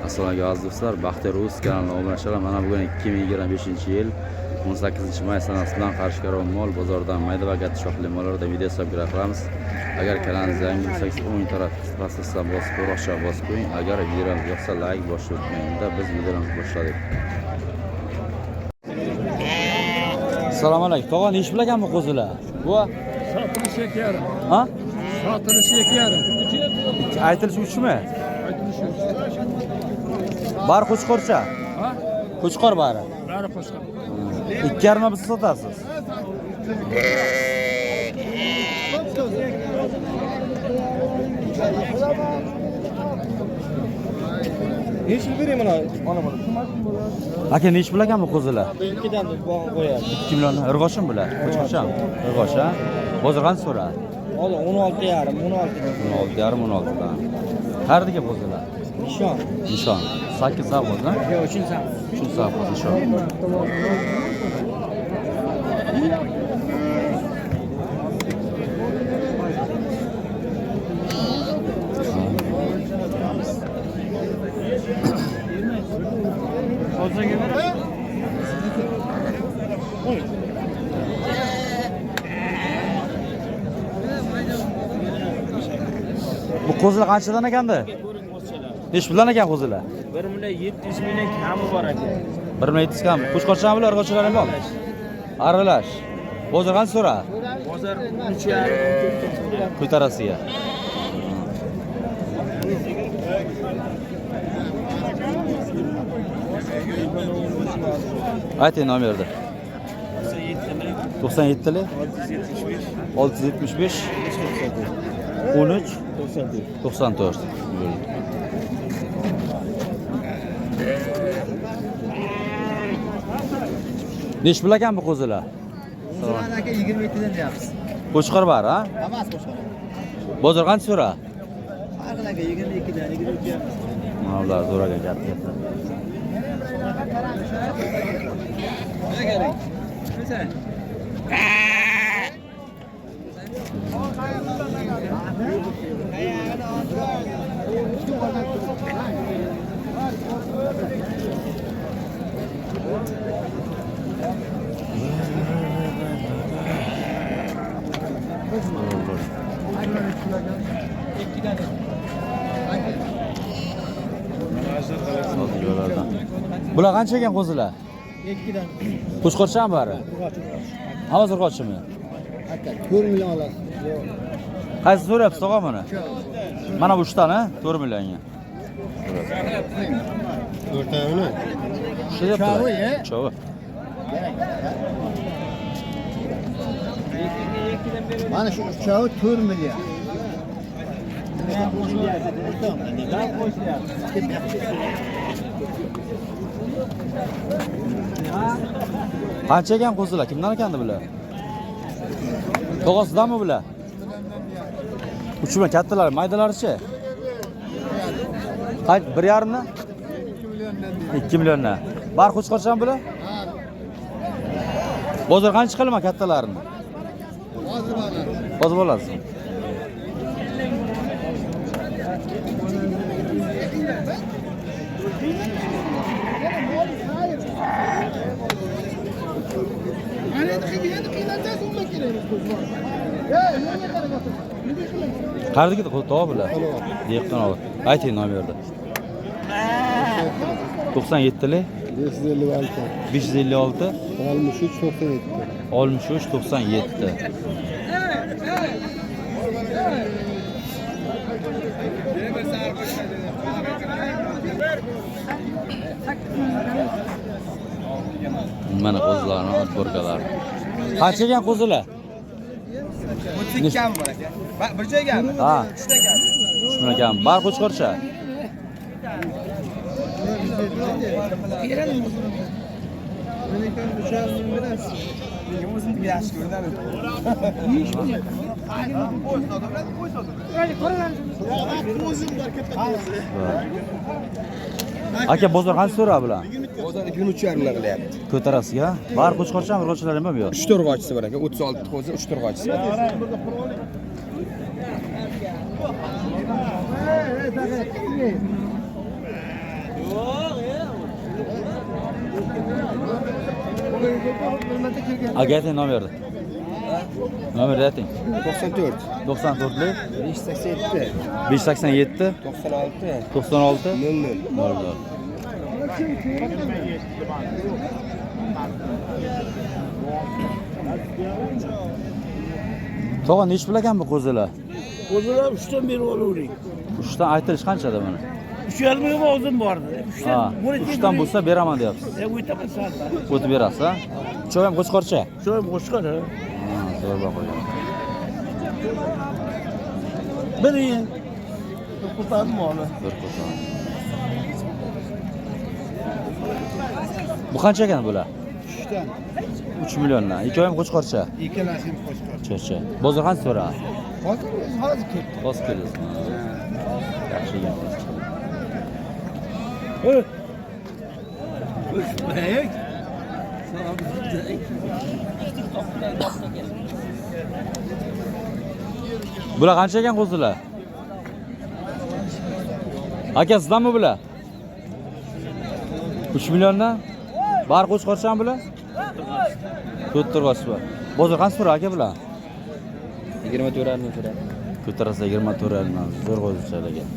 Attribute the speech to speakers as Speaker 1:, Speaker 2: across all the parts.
Speaker 1: Assalomu alaykum aziz do'stlar, Baxtiyor Uz kanalining obunachilar. Mana bugun 2025-yil 18 may sanasi bilan Qarshi Karvon mol bozoridan mayda va katta shoxli mollarda video hisobga qilamiz. Agar kanalimizga yangi bo'lsangiz, o'ng taraf pastdan bosib, qo'ng'iroqcha bosib qo'ying. Agar videomiz yoqsa, like bosishni unutmang. Unda biz videomizni boshladik. Assalomu alaykum. Tog'a, nechi pul ekan bu qo'zilar? Bu
Speaker 2: Satilishi 2,5.
Speaker 1: Ha?
Speaker 2: Satilishi 2,5.
Speaker 1: Aytilishi 3mi?
Speaker 2: Aytilishi 3.
Speaker 1: Bari qo'chqorcha.
Speaker 2: Ha?
Speaker 1: Qo'chqor bari.
Speaker 2: Bari qo'shqor.
Speaker 1: 2,5 biz sotasiz.
Speaker 3: Nechi pul bering mana ona bola?
Speaker 1: Aka, nechi pul ekan bu qo'zilar?
Speaker 3: Ikkidan qo'yapti.
Speaker 1: 2 million irg'oshmi bular? Qo'chqorchami? Irg'osh, ha? Bozor qancha so'radi?
Speaker 3: Hozir 16,5, 16.
Speaker 1: 16,5, 16 dan. Qayerdagi qo'zilar?
Speaker 3: Nishon.
Speaker 1: Nishon. 8 savxoz, ha?
Speaker 3: Yo'q, 3 sam.
Speaker 1: 3 savxoz nishon. Bu qo'zilar qanchadan ekandi? Nechi puldan ekan qo'zilar?
Speaker 3: 1 million 700 mingdan kami bor aka.
Speaker 1: 1 million 700 kam. Qo'chqorchami bular, irg'ochilar ham bormi? Aralash. Bozor qancha so'radi?
Speaker 3: Bozor 3,5, 14
Speaker 1: Ko'tarasiga. Ayting nomerni. 97 675 13 94. Nechi pul ekan bu qo'zilar?
Speaker 4: Qo'zilarni aka 27 dan deyapmiz.
Speaker 1: Qo'chqor bor, ha?
Speaker 4: Hammasi qo'chqor.
Speaker 1: Bozor qancha so'ra?
Speaker 4: Har xil aka 22 dan, 23 dan.
Speaker 1: Mana bular zo'r aka, katta katta.
Speaker 4: Nima kerak?
Speaker 1: Yo'llardan. Bular qancha ekan qo'zilar?
Speaker 4: 2dan.
Speaker 1: Qo'chqorchami bari? Hammasi urg'ochimi?
Speaker 4: Aka 4 million olasiz.
Speaker 1: Qaysi so'rayapsiz tog'a buni? Mana bu uchtani, 4 millionga.
Speaker 3: To'rtavini.
Speaker 1: Shu deyaptilar.
Speaker 4: Uchovi, e?
Speaker 1: Uchovi.
Speaker 4: Mana shu uchovi 4 million.
Speaker 1: Qancha ekan qo'zilar? Kimdan ekandi bular? Tog'asidanmi bular? 3 million kattalar, maydalarichi? Qancha? 1,5 mi? 2 milliondan. Bari qo'chqorchami bular? Bozor qancha qilaman kattalarini? Hozir bo'lasiz. Qayerdagi tog'a bular? Dehqonobod. Ayting nomerni. 97
Speaker 5: 556
Speaker 1: 556
Speaker 5: 63 97.
Speaker 1: 63 97. Mana qo'zilarni otborkalari. Qancha ekan qo'zilar?
Speaker 3: 32 kam bor aka. Bir joygami?
Speaker 1: Ha,
Speaker 3: 3ta kam.
Speaker 1: 3 million kam. Bari qo'chqorcha.
Speaker 3: O'zimniki yaxshi ko'rinadi.
Speaker 1: Aka, bozor qancha so'radi bular?
Speaker 3: Bozor 23,5 qilyapti.
Speaker 1: Ko'tarasiga. Bari qo'chqorchami, urg'ochilar ham bormi yo'q?
Speaker 3: 3 to'rg'ochisi bor aka, 36 qo'zi, 3 to'rg'ochisi bor.
Speaker 1: Aka, ayting nomerni. Nomerni ayting.
Speaker 3: 94
Speaker 1: 94lik
Speaker 3: 587
Speaker 1: 587
Speaker 3: 96
Speaker 1: 96
Speaker 3: 00.
Speaker 1: 00. Tog'a, nechi pul ekan bu qo'zilar?
Speaker 6: Qo'zilar 3dan beri olavering.
Speaker 1: 3dan aytilish qanchada buni?
Speaker 6: 3,5 ga og'zim bordi. 3dan
Speaker 1: Ha, 3dan bo'lsa beraman deyapsiz.
Speaker 6: O'taman sal.
Speaker 1: O'tib berasiz, ha? Uchovi ham qo'chqorcha.
Speaker 6: Shu ham qo'chqor, ha.
Speaker 1: Ha, zo'r boqilgan.
Speaker 6: Bir yil. Qo'tan moli.
Speaker 1: Bir qo'ton. Bu qancha ekan bular?
Speaker 4: 3dan.
Speaker 1: 3 milliondan. Ikkovi ham qo'chqorcha.
Speaker 4: Ikkalasi ham qo'chqor.
Speaker 1: Cho'cha. Bozor qancha so'radi?
Speaker 4: Hozir o'zi hozir ketdi.
Speaker 1: Hozir keldingiz. Yaxshi ekan. Bular qancha ekan qo'zilar? Aka, sizdanmi bular? 3 milliondan? Bari qo'chqorchami bular? To'rt turg'och bor. Bozor qancha so'radi aka bular?
Speaker 3: 24 so'radi.
Speaker 1: Ko'tarsa 24 dan. Zo'r qo'zichalar ekan.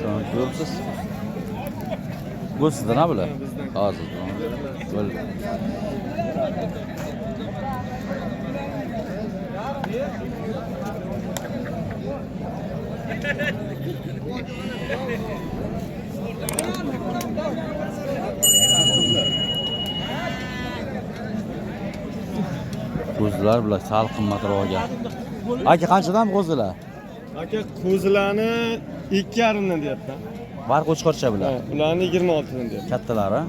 Speaker 1: Tamam, ko'ribsiz. Bu sizdan ha bular? Hozir. Bo'ldi. Qo'zilar bular sal qimmatroq ekan. Aka, qanchadan bu qo'zilar?
Speaker 5: Aka, qo'zilarni 2,5dan deyapman.
Speaker 1: Bari qo'chqorcha bular.
Speaker 5: Ularni 26dan deyapman.
Speaker 1: Kattalari.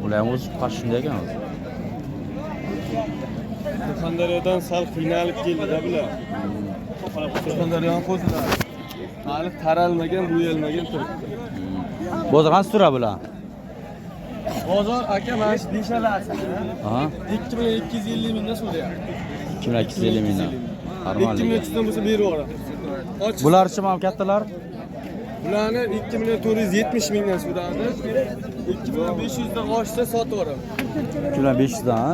Speaker 1: Ular ham o'zi qash shunday ekan o'zi.
Speaker 5: Surxondaryodan sal qiynalib keldi-da bular. Surxondaryoning qo'zilari. Hali taralmagan, bo'yalmagan turibdi.
Speaker 1: Bozor qancha so'radi bular?
Speaker 5: Bozor aka, mana shu beshalasi.
Speaker 1: Aha.
Speaker 5: 2 million 250 mingdan so'rayapti.
Speaker 1: 2 million 250 mingdan.
Speaker 5: 2 million 300dan bo'lsa berib yuboradi. Och.
Speaker 1: Bularchi mana kattalar?
Speaker 5: Bularni 2 million 470 mingdan so'radi. 2 million 500 dan oshsa sotib yuboraman.
Speaker 1: 2 million 500 dan, ha?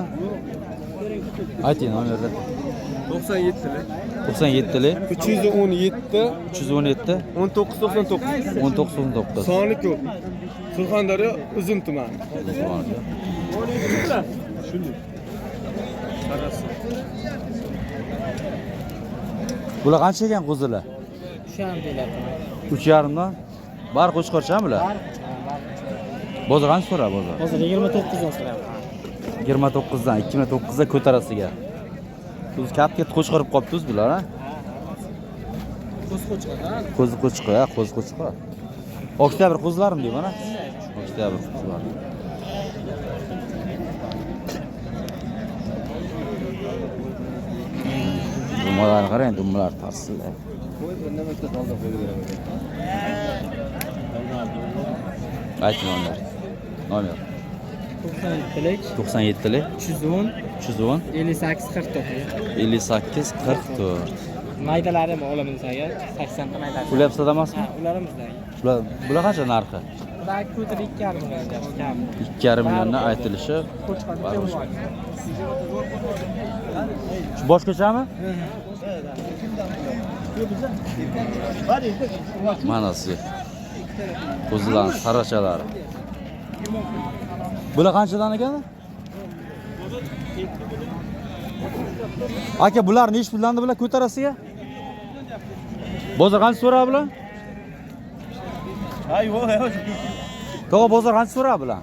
Speaker 1: Ayting nomerni.
Speaker 5: 97lik
Speaker 1: 97lik
Speaker 5: 317
Speaker 1: 317
Speaker 5: 19 99.
Speaker 1: 19 19.
Speaker 5: Soni ko'p. Surxondaryo Uzum tumani.
Speaker 1: Bular qancha ekan qo'zilar?
Speaker 7: 3,5 deyapti.
Speaker 1: 3,5 dan. Bari qo'chqorchami bular? Bozor qancha so'radi bozor?
Speaker 7: Hozir 29 dan so'rayapti.
Speaker 1: 29 dan, 2009 da ko'tarasiga. O'zi katta katta qo'chqor bo'lib qolibdi o'zi bular, ha?
Speaker 7: Qo'z qo'chqor, ha?
Speaker 1: Qo'zi qo'chqor, ha, qo'zi qo'chqor. Oktyabr qo'zilarim deyman, ha? Oktyabr qo'zilari. Dummalarni qarang, dummalar tarsillar. Ayting nomer. Nomer.
Speaker 7: 97lik
Speaker 1: 97lik
Speaker 7: 310
Speaker 1: 310
Speaker 7: 58 44.
Speaker 1: 58 44.
Speaker 7: Maydalari ham olamiz aka. 80 ta maydasi.
Speaker 1: Ular sizda emasmi?
Speaker 7: Ha, ularimizda.
Speaker 1: Bular qancha narxi?
Speaker 7: Ular ko'tar 2,5 million deyapti, kam.
Speaker 1: 2,5 milliondan aytilishi.
Speaker 7: Qo'chqor
Speaker 1: Bari
Speaker 7: bitta bor.
Speaker 1: Shu boshqachami? Mana sizga. Qo'zilarning sarachalari. Bular qanchadan ekan? Aka, bular nechi puldan bular ko'tarasiga? Bozor qancha so'radi bular?
Speaker 6: Ha, yo'q, yo'q.
Speaker 1: Tog'a, bozor qancha so'radi bular?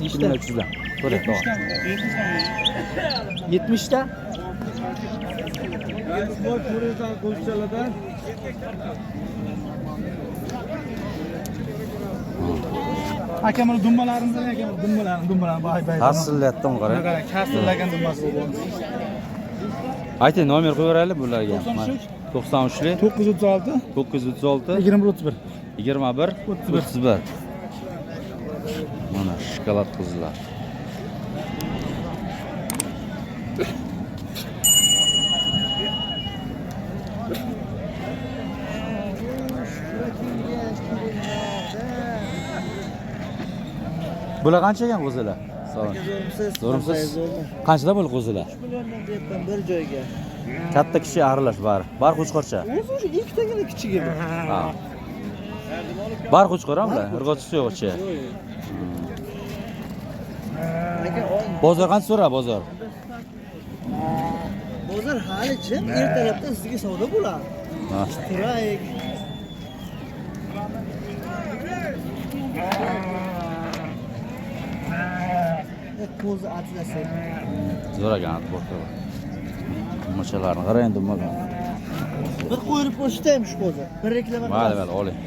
Speaker 1: 2 million 300 dan. So'rang, tog'a.
Speaker 7: 70 ta.
Speaker 5: Ko'rgan qo'zichalardan
Speaker 4: Aka, buni dumbalarimizdan aka, dumbalarni, dumbalarni bay bay.
Speaker 1: Tarsillayapti, qarang.
Speaker 4: Qarang, karsillagan dumbasi bu.
Speaker 1: Ayting, nomer qo'yib beraylik bularga. 93lik
Speaker 4: 936
Speaker 1: 936
Speaker 4: 21 31.
Speaker 1: 21 31. Mana Shokolad qo'zilar. Bular qancha ekan qo'zilar? Salom. Zo'rmisiz? Qanchadan bo'ldi qo'zilar?
Speaker 4: 3 milliondan deyapman bir joyga.
Speaker 1: Katta kishi aralash bari. Bari qo'chqorcha.
Speaker 4: O'zi o'sha ikkitagina kichigi bu.
Speaker 1: Ha. Bari qo'chqor ham bular. Urg'ochisi yo'q ichi.
Speaker 4: Aka,
Speaker 1: Bozor qancha so'ra bozor?
Speaker 4: bozor hali jim, ertalabdan sizga savdo bo'ladi.
Speaker 1: Ha.
Speaker 4: Turaylik. Qo'zi atlasi.
Speaker 1: Zo'r ekan atborda. Dummachalarni qarang dummaga.
Speaker 4: Bir qo'yib ko'rsataymi shu qo'zi? Bir reklama
Speaker 1: Mayli,
Speaker 4: qilasiz.
Speaker 1: mayli, oling.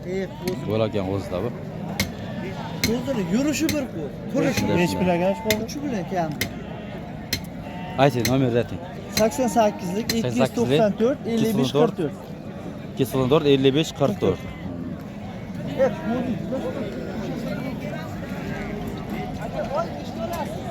Speaker 4: Ey, qo'zi.
Speaker 1: Bo'lar ekan qo'zida bu.
Speaker 4: Qo'zini yurishi bir qo'z. Turishi bir.
Speaker 1: Nechi pul
Speaker 4: ekan shu qo'zi? 3 million kam.
Speaker 1: Ayting, nomerni ayting.
Speaker 4: 88lik 294 55 44.
Speaker 1: 294 55 44.
Speaker 4: Ey, qo'zi juda Aka, oy, nechta olasiz?